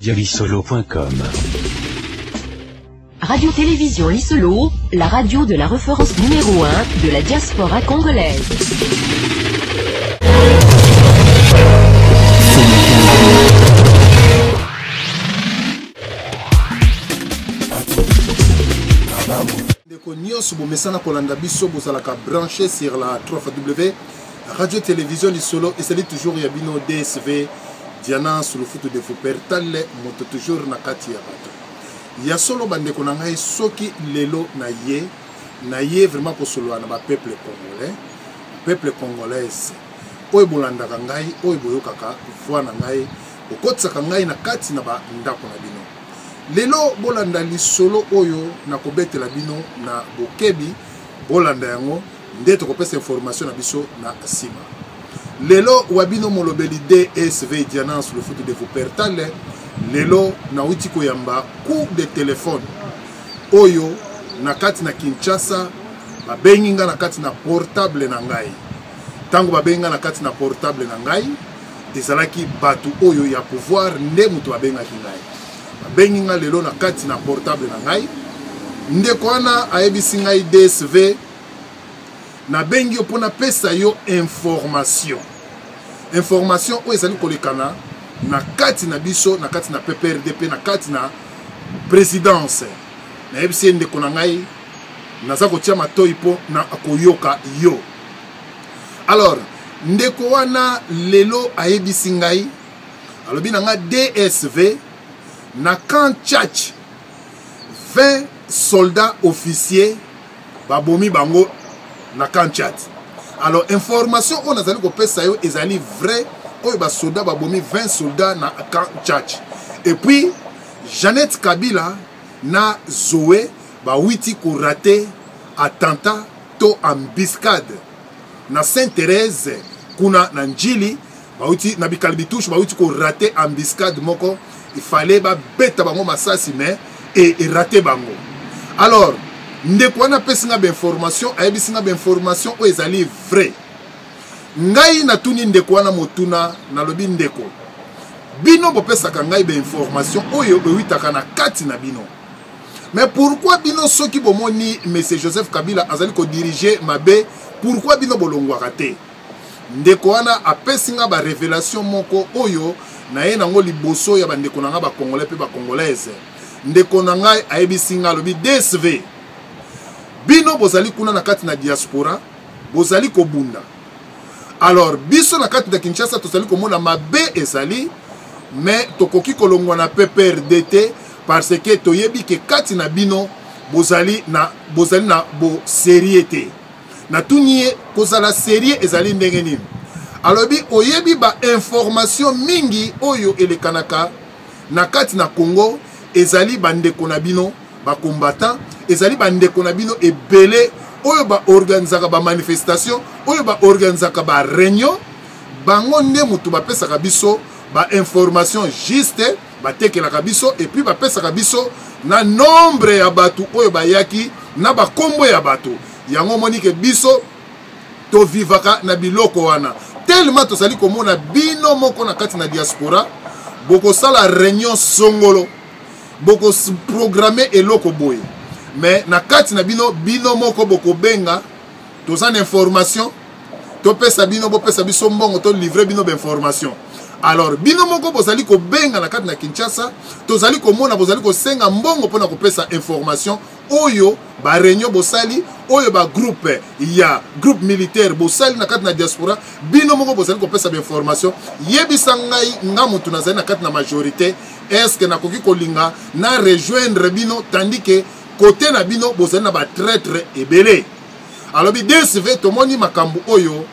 Radiolisolo.com Radio-Télévision Lisolo, la radio de la référence numéro 1 de la diaspora congolaise. Ndeko nyonso bomesana kolanda biso bozalaka branché sur la 3W Radio Télévision Lisolo ezali toujours ya bino DSV Diana Sulufutu de Wuppertal moto toujours na kati ya bato ya solo. Bandeko na ngai, soki lelo na ye na ye vraiment kosolola na bapeuple congolais, peuple congolaise oyo bolandaka ngai, oyo boyokaka voix na ngai, bokotisaka ngai na kati na bandako na bino, lelo bolanda lisolo oyo nakobetela bino na bokebi. Bolanda yango nde tokopesa information na biso na nsima. Lelo wa bino molobeli DSV Dianance le foot de Wuppertal. Lelo nauti koyamba coup de téléphone oyo na kati na Kinshasa. Babengi nga na kati na portable na ngai. Ntango babengi nga na kati na portable na ngai, ezalaki bato oyo ya pouvoir nde moto babengaki ngai. Babengi nga lelo na kati na portable na ngai. Ndeko wana ayebisi ngai: "DSV, nabengi yo mpo napesa yo information, information oyo ezali kolekana na kati na biso, na kati na PPRD mpe na kati na présidence." Nayebisi ye: "Ndeko na ngai, naza kotia matoi mpo na koyoka yo." Alors ndeko wana lelo ayebisi ngai, alobi na nga: "DSV, na camp Tshatshi, 20 soldats officiers babomi bango na camp Tshatshi. Alors information oyo nazali kopesa yo ezali vrai, oyo basoda babomi 20 soldats na camp Tshatshi. Et puis Jeannette Kabila na Zoé bawiti korater attentat to embuscade na Sainte Thérèse kuna na Njili. Bauti na Bikali Bitushe, bauti korater embuscade moko. Ifale babeta bango masasi, mais erater bango." Alors ndeko wana apesi nga bainformation, ayebisi nga bainformation oyo ezali vrai. Ngai natuni ndeko wana motuna, nalobi: "Ndeko, bino bopesaka ngai bainformation oyo ewitaka na kati na bino, mais pourquoi bino soki bomoni monsieur Joseph Kabila azali kodiriger mabe, pourquoi bino bolongwaka te?" Ndeko wana apesi nga barévélation moko oyo naye nango liboso ya bandeko na nga bacongolais mpe bacongolaise. Ndeko na ngai ayebisi nga, alobi: "DSV, bino bozali kuna na kati na diaspora, bozali kobunda. Alors biso na kati na Kinshasa tozali komona mabe ezali, mais tokoki kolongwa na PPRD te, parce que toyebi ke kati na bino bozali na bosérieux te." Natuni ye: "Kozala sérieux ezali ndenge nini?" Alobi: "Oyebi bainformation mingi oyo elekanaka na kati na Congo ezali bandeko na bino bacombattant, ezali bandeko na bino ebele oyo baorganizaka bamanifestation, oyo baorganizaka baréunion. Bango nde moto bapesaka biso bainformation juste, batekelaka biso, et puis bapesaka biso na nombre ya bato oyo bayaki na bakombo ya bato yango. Omoni ke biso tovivaka na biloko wana. Tellement tozali komona bino moko na kati na diaspora, bokosala réunion songolo, bokoprogrammer eloko boye, mais na kati na bino, bino moko bokobenga: toza na information, topesa bino, bopesa biso mbongo, tolivrer bino bainformation. Alors bino moko bozali kobenga na kati na Kinshasa, tozali komona bozali kosenga mbongo mpona kopesa information oyo baréunion bosali, oyo bagroupe ya groupe militaire bosali na kati na diaspora. Bino moko bozali kopesa bainformation. Yebisa ngai, nga motu nazali na kati na majorité, est-ce nakoki kolinga na rejoindre bino, tandis ke kote na bino bozali na batraître ebele?" Alobi: "DSV, tomoni makambo oyo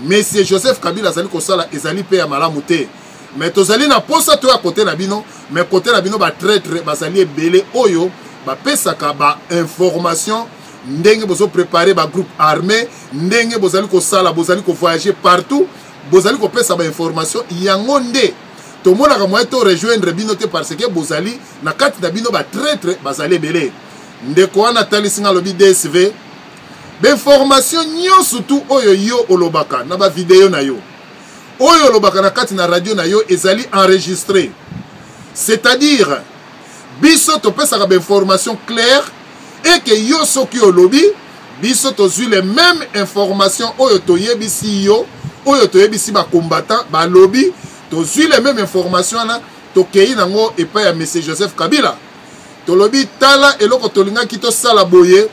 monsieur Joseph Kabila azali kosala ezali mpe ya malamu te, mais tozali na posa toya kote na bino, mais kote na bino batraître bazali ebele oyo bapesaka bainformation ndenge bozoprépare bagroupe armé, ndenge bozali kosala, bozali kovoyage partout, bozali kopesa bainformation. Yango nde tomonaka moyen to rejoindre bino te, parce que bozali na kati na bino batraître bazali ebele." Ndeko wana atalisi nga, alobi: "DSV, bainformation nyonso tu oyo yo olobaka na bavideo na yo, oyo olobaka na kati na radio na yo, ezali enregistré. C'est-à-dire biso topesaka bainformation claire eke yo soki olobi biso tozwi les mêmes informations oyo toyebisi yo, oyo toyebisi bacombattant balobi, tozwi les mêmes informations wana, tokei nango epai ya monsieur Joseph Kabila, tolobi tala eloko tolingaki tosala boye.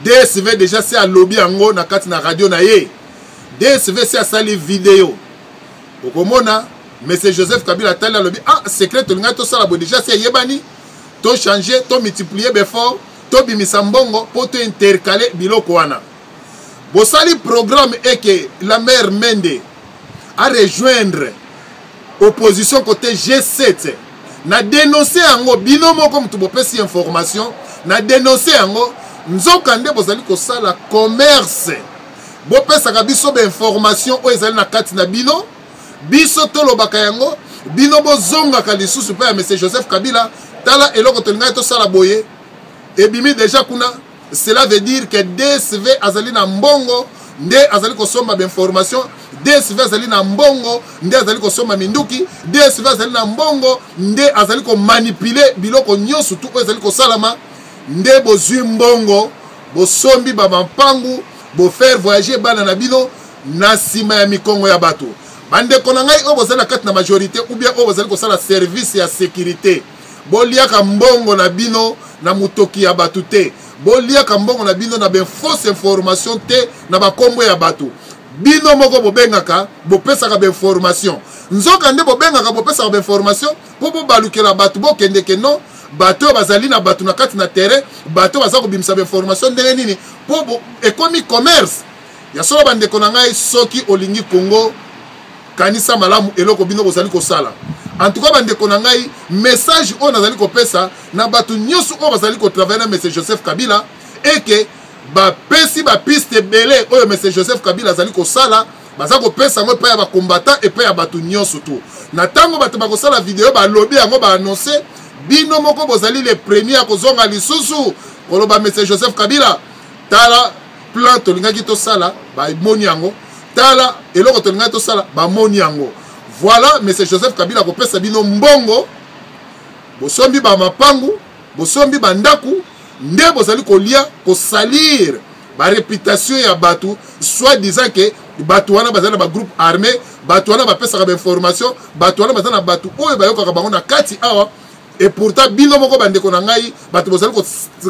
DSV déjà se alobi yango na kati na radio na ye, DSV se asali video, okomona monsieur Joseph Kabila atali, alobi ah, secret tolingaki tosala boye déjà se eyebani, tochange, tomultiplie befort, tobimisa mbongo mpo tointercale biloko wana. Bosali programme eke la mère Mende a rejoindre opposition côté G7, na dénoncer yango, bino moko moto bopesi information na dénoncer yango. Nzoka nde bozali kosala commerce, bopesaka biso bainformation oyo ezali na kati na bino, biso tolobaka yango, bino bozongaka lisusu mpe ya monsieur Joseph Kabila, tala eloko tolingaki tosala boye, ebimi deja kuna. Cela veut dire que DSV azali na mbongo nde azali kosomba bainformation, DSV azali na mbongo nde azali kosomba minduki, DSV azali na mbongo nde azali komanipule biloko nyonso tu oyo ezali kosalama. Nde bozwi mbongo, bosombi bamampangu, bofaire voyager bana na bino na nsima ya mikongo ya bato. Bandeko na ngai oyo bozali na kati na majorité ou bien oyo bozali kosala service ya sécurité, boliaka mbongo na bino na motoki ya bato te, boliaka mbongo na bino na bafausse information te na bakombo ya bato. Bino moko bobengaka, bopesaka bainformation, nzoka nde bobengaka, bopesaka bainformation mpo bobalukela bato, bokendeke no bato oyo bazali na bato na kati na terrain, bato oyo baza kobimisa bainformation ndenge nini, mpo ekomi commerce ya solo. Bandeko na ngai, soki olingi Congo, kanisa malamu eloko bino bozali kosala. En tout cas, bandeko na ngai, message oyo nazali kopesa na bato nyonso oyo bazali kotravaille na monsieur Joseph Kabila eke bapesi bapiste ebele oyo monsieur Joseph Kabila azali kosala, baza kopesa yango epai ya bacombattant, epai ya bato nyonso tu. Na ntango bato bakosala video, balobi yango, baannonce, bino moko bozali le premier ya kozonga lisusu koloba monsieur Joseph Kabila, tala plan tolingaki tosala, bamoni yango, tala eloko tolingaki tosala, bamoni yango. Voilà, monsieur Joseph Kabila kopesa bino mbongo, bosombi bamapangu, bosombi bandaku, nde bozali kolia, kosalir bareputation ya bato, soit disant ke bato wana bazali na bagroupe armé, bato wana bapesaka bainformation, bato wana baza na bato oyo bayokaka bango na kati awa. Et pourtant bino moko, bandeko na ngai, bato bozali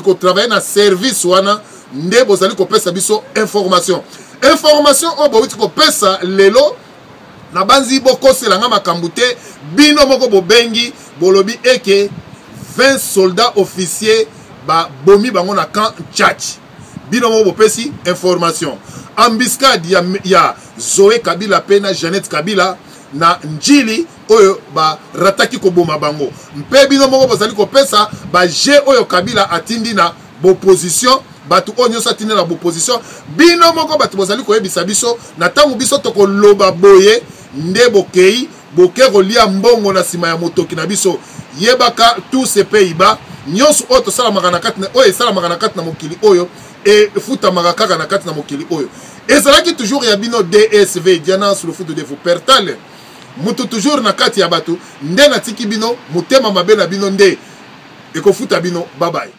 kotravaille na service wana nde bozali kopesa biso information. Information oyo bowuti kopesa lelo, nabanzi bokosela nga makambo te. Bino moko bobengi, bolobi eke 20 soldats officiers babomi bango na camp Tshatshi. Bino moko bopesi information embuscade ya Zoe Kabila mpe na Jeannette Kabila na Njili oyo barataki koboma bango. Mpe bino moko bozali kopesa baje oyo Kabila atindi na boposition, bato oyo nyonso atindi na boposition. Bino moko bato bozali koyebisa biso na ntango biso tokoloba boye, nde bokei boke kolia mbongo na nsima ya motoki na biso. Yebaka, tous ces pays-bas nyonso oyo tosalamaka na kati, oyo esalamaka na kati na mokili oyo, efutamaka kaka na kati na mokili oyo. Ezalaki toujours ya bino DSV Diana Sulufutu de Vupertale, mutu toujours na kati ya bato. Nde natiki bino, motema mabe na bino nde ekofuta bino. Babaye.